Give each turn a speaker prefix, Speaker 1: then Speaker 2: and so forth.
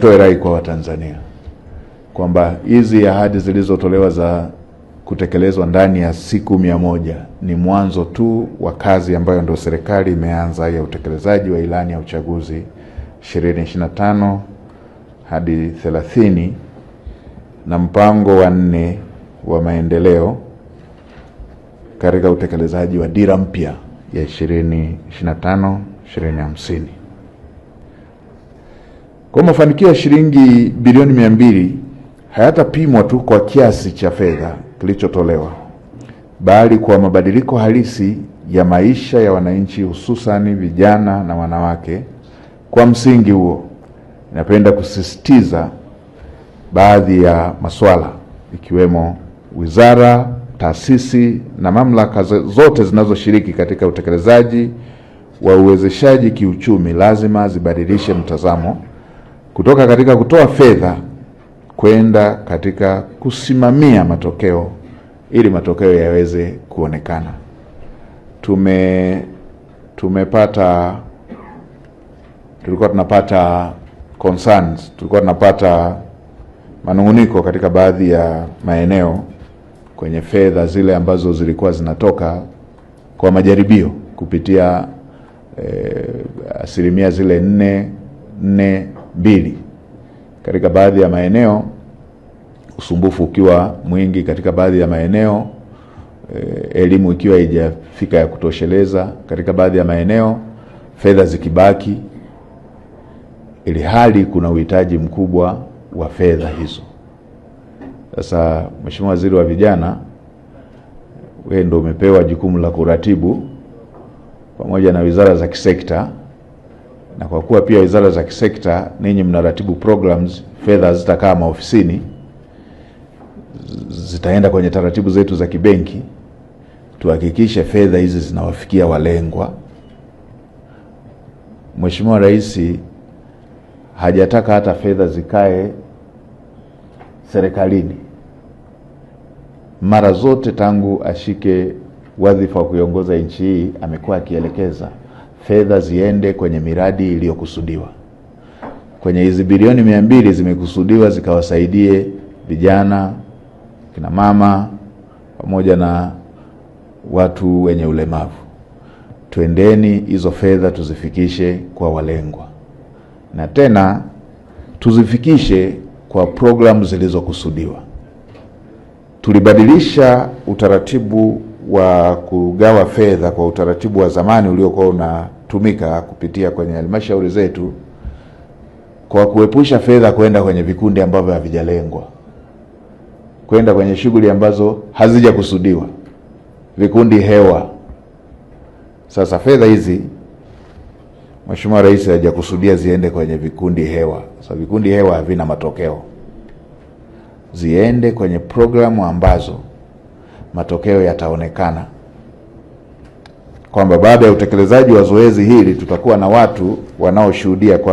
Speaker 1: Nitoe rai kwa Watanzania kwamba hizi ahadi zilizotolewa za kutekelezwa ndani ya siku 100 ni mwanzo tu wa kazi ambayo ndio serikali imeanza ya utekelezaji wa ilani ya uchaguzi 2025 hadi 30 na mpango wa 4 wa maendeleo katika utekelezaji wa dira mpya ya 2025 2050. Kwa mafanikio ya shilingi bilioni 200 hayatapimwa tu kwa kiasi cha fedha kilichotolewa, bali kwa mabadiliko halisi ya maisha ya wananchi, hususani vijana na wanawake. Kwa msingi huo, napenda kusisitiza baadhi ya masuala ikiwemo wizara, taasisi na mamlaka zote zinazoshiriki katika utekelezaji wa uwezeshaji kiuchumi lazima zibadilishe mtazamo kutoka katika kutoa fedha kwenda katika kusimamia matokeo ili matokeo yaweze kuonekana. Tumepata tulikuwa tunapata concerns, tulikuwa tunapata manunguniko katika baadhi ya maeneo kwenye fedha zile ambazo zilikuwa zinatoka kwa majaribio kupitia asilimia zile 4 4 2 katika baadhi ya maeneo, usumbufu ukiwa mwingi katika baadhi ya maeneo, elimu ikiwa haijafika ya kutosheleza katika baadhi ya maeneo, fedha zikibaki, ili hali kuna uhitaji mkubwa wa fedha hizo. Sasa Mheshimiwa Waziri wa Vijana, wewe ndio umepewa jukumu la kuratibu pamoja na wizara za kisekta, na kwa kuwa pia wizara za kisekta ninyi mnaratibu programs, fedha zitakaa maofisini, zitaenda kwenye taratibu zetu za kibenki. Tuhakikishe fedha hizi zinawafikia walengwa. Mheshimiwa Rais hajataka hata fedha zikae serikalini. Mara zote tangu ashike wadhifa wa kuiongoza nchi hii amekuwa akielekeza fedha ziende kwenye miradi iliyokusudiwa. Kwenye hizi bilioni 200 zimekusudiwa zikawasaidie vijana, kina mama pamoja na watu wenye ulemavu. Twendeni hizo fedha tuzifikishe kwa walengwa, na tena tuzifikishe kwa programu zilizokusudiwa. Tulibadilisha utaratibu wa kugawa fedha kwa utaratibu wa zamani uliokuwa unatumika kupitia kwenye halmashauri zetu, kwa kuepusha fedha kwenda kwenye vikundi ambavyo havijalengwa, kwenda kwenye shughuli ambazo hazijakusudiwa, vikundi hewa. Sasa fedha hizi Mheshimiwa Rais hajakusudia ziende kwenye vikundi hewa. Sasa vikundi hewa havina matokeo, ziende kwenye programu ambazo matokeo yataonekana, kwamba baada ya utekelezaji wa zoezi hili tutakuwa na watu wanaoshuhudia kwamba